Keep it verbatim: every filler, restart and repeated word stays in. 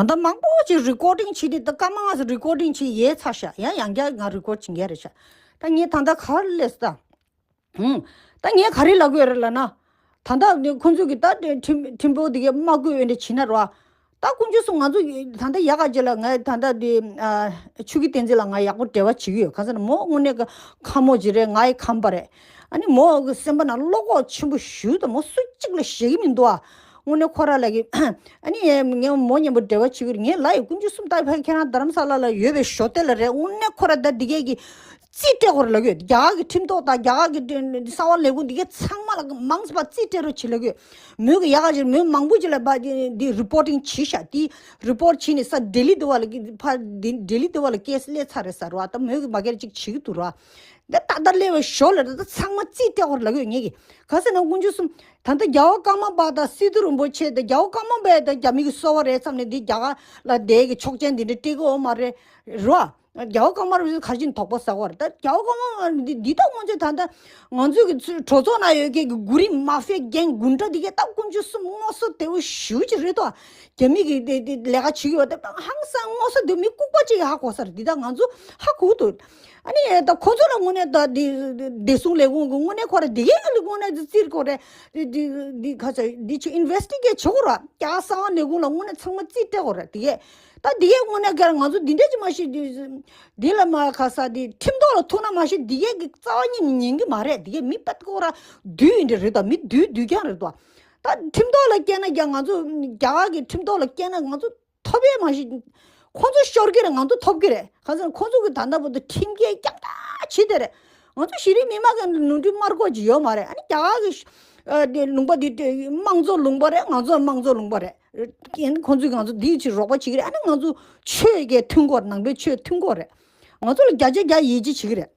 ད་ལྟ་མང་པོ་ཅིག་རི་ཀོར་ཌིང་བྱེད་དུས་ད་སྐར་མ་ལྔ་ཙམ་རི་ཀོར་ཌིང་བྱེད་ཡས་ཚར་ཤག་ཡང་ཡང་བསྐྱར་ང་རི་ཀོར་ཌི་བྱེད་མཁན་རེད་ཤག་ད་ངས་ད་ལྟ་ག་རེ་ལབ་ད། ཧུམ། ད་ངས་ག་རེ་ལབ་དགོས་རེད་ལབ་ན། ད་ལྟ་ནི་ཁོང་ཚོས་ཀྱི་ད་ཁྲིམས་ཁྲིམས་དཔོན་དེ་གས་དམག་བཀོད་འོས་འདྲ་བྱེད་ན་རོ། ད་དཀོན་མཆོག་གསུམ། ང་ཚོ་ད་ལྟ་ཡག་ག་ཅིག་ལ་ང་ད་ལྟ་དེ་ཨ་ཆོས་སྐྱིད་བསྟན་འཛིན་ལགས་ང་ཡག་པོ་འབྲེལ་བ་བྱེད་ཀྱི་ཡོད། ག་ཟེར་ན་མོ་དངོས་གནས་ཀྱི་ཁམས་མོ་ཅིག་རེད། ང་ཡི་ཁམས་པ་རེད། ཨ་ནི་མོ་གི་སེམས་པ་ནང་བློ་ཁོག་ཆེན་པོ་ཞེ་དྲག་མོ་སུ་གཅིག་ལ་ཞེད་ཀྱི་མི་འདུག་ཨ། དངོས་གནས་ཁོ་རང་ལ་གི་ཨ་ནི་ངས་མོ་མཉམ་པོ་འབྲེལ་བ་བྱེད་ཀྱི་ཡོད། ངས་ལབ་ཡོད། དཀོན་མཆོག་གསུམ། ད་ཕ་ཁྱེད་རང་རྡ་རམ་ས་ལ་ལ་ཡོད་པའི་ཞོ་ཏེ་ལ་རེད། དངོས་གནས་ཁོ་རང་ད་འདི་གས་ཀྱི་རྩིས་སྤྲད་དགོས་རེད་ལབ་ཡོད། རྒྱ་གར་གྱི་ཁྲིམས་ཐོག་དང་རྒྱ་གར་གྱི་གསང་བ་ལས་ཁུངས་འདི་གས་ཚང་མ་ལ་མང་ཙམ་པ་རྩིས་སྤྲད་རོགས་བྱེད་ལབ་ཡོད། མོས་གི་ཡག་ག་ཅིག་མོས་མང་པོ་ཅིག་ལ་པ་འདི་རི་པོར་ཊིང་བྱས་ཤག་འདི་རི་པོར་ཊི་བྱས་ནས་ས་ལྡི་ལི་འདི་བ་ལ་གི་ཕ་འདི་ལྡི་ལི་འདི་བ་ལ་ཀེ་སི་སླེབས་ཚར་རེད་ཟེར་བ། ད་མོས་གི་མ་ཁེར་ཅིག་བྱེད་ཀྱི་འདུག་ར། འདི་ད་ལྟ་སླེབས་པའི་ཞོར་ལ་ད་ཚང་མ་རྩིས་སྤྲད་དགོས་རེད་ལབ་ཡོད་ངས་གི། ག་ཟེར་ན་དཀོན་མཆོག་གསུམ། ད་ལྟ་རྒྱལ་བ་ཀརྨ་པ་དང་སི་ཏུ་རིན་པོ་ཆེ་དང་རྒྱལ་བ་ཀརྨ་པས་ད་རྒྱ་མི་གི་སོ་པ་རེད་བསམ་ནས་འདི་རྒྱ་གར་ལ་བསྡད་ཀྱི་ཆོག་མཆན་འདི་འདྲ་སྤྲད་ཀྱི་ཡོད་མ་རེད་རོ། རྒྱལ་བ་ཀརྨ་པ་ག་རེ་བྱས་ནས་དོགས་པ་ཟ་དགོས་རེད། ད་རྒྱལ་བ་ཀརྨ་པ་འདི་འདི་ད་དངོས་གནས་ད་ལྟ་ང་ཚོའི་གི་ཚུ་གྲོས་ཚོགས་ནང་ཡོད་མཁན་གི་གུ་རི་མ་ཧྥི་ཡ་རྒན་གུན་ཌ་འདི་གས་ད་དཀོན་མཆོག་གསུམ་ངོ་སོ་བདེ་བོ་ཞེ་པོ་ཅིག་རེད་དོ། རྒྱ་མི་གི་དེ་དེ་ལས་ཀ་བྱེད་ཀྱི་ཡོད། ད་ཧང་སང་ངོ་སོ་བདེ་བོ་མི་ལྐུགས་པ་ཅིག་ཧ་གོ་ས་རེད། འདི་ད་ང་ཚོ་ཧ་གོ་གི་འདུག་ཨ་ནི་ད་ཁོ་ཚོ་ལ་དངོས་གནས་ད་འདི་བདེ་སྲུང་ལས་ཁུངས་ཀྱི་དངོས་གནས་ཁོ་ར་འདི་གས་ལ་དངོས་གནས་འདི་བཙིར་དགོས་རེད། འདི་འདི་འདི་ཁ་ཆ་འདི་ཆུ་ཨིན་ཝེ་སི་ཊི་གེ་ཊི་བྱེད་དགོས་ར། རྒྱ་གསང་བ་ལས་ཁུངས་ལ་དངོས་གནས་ཚང་མ་རྩིས་སྤྲད་དགོས་ར། འདི་གས་ད་འདི་གས་དངོས་གནས་ཀྱི་ང་ཚོ་འདི་འདྲས་ཅིག་མ་གཞི་འདི་འདི་ལ་མ་ཁ་ས་འདི་ཁྲིམས་ཐོག་ལ་ཐུག་ན་མ་གཞི་འདི་གས་ཀྱི་རྩ་བ་ཉིད་ནས་ཉན་གི་མ་རེད། འདི་གས་མི་དཔེ་ཁོ་ར་བདུད་ཡིན་འདྲ་རེད། ད་མི་བདུད་བདུད་རྐྱང་རེད་དོ། ད་ཁྲིམས་ཐོག་ལ་སྐྱེལ་ན་རྒྱ་ང་ཚོ་རྒྱ་གར་གྱི་ཁྲིམས་ཐོག་ལ་སྐྱེལ་ན་ང་ཚོ་ཐོབ་ཡས་མ་གཞི། ཁོ་ཚོ་ཤོར་གི་རེད། ང་ཚོ་ཐོབ་གི་རེད། ག་ཟེར་ན་ཁོ་ཚོ་གི་ད་ལྟ་བར་དུ་ཁྲིམས་འགལ་རྐྱང་རྐྱང་བྱེད་དེ་རེད། ང་ཚོ་གཞི་རིམ་མི་མང་གི་ནོར་འཁྲུལ་དམར་པོ་ཅིག་ཡོད་མ་རེད། ཨ་ནི་རྒྱ་གར་གི་ཨ་དེ་ལུང་པ་དེ་དེ་དམངས་གཙོ་ལུང་པ་རེད། ང་ཚོ་དམངས་གཙོ་ལུང་པ་རེད། ཨ་ནི་ཁོ་ཚོས་ང་ཚོ་འདི་ཅིག་རོགས་པ་བྱེད་ཀྱི་རེད། ཨ་ནི་ང་ཚོ་ཆོས་ཀྱི་མཐུན་སྒོ་རེད། ནང་པའི་ཆོས་མཐུན་སྒོ་རེད། ང་ཚོ་ལ་བརྒྱ་ཆ་བརྒྱ་ཡིད་ཆེས་བྱེད་ཀྱི་རེད།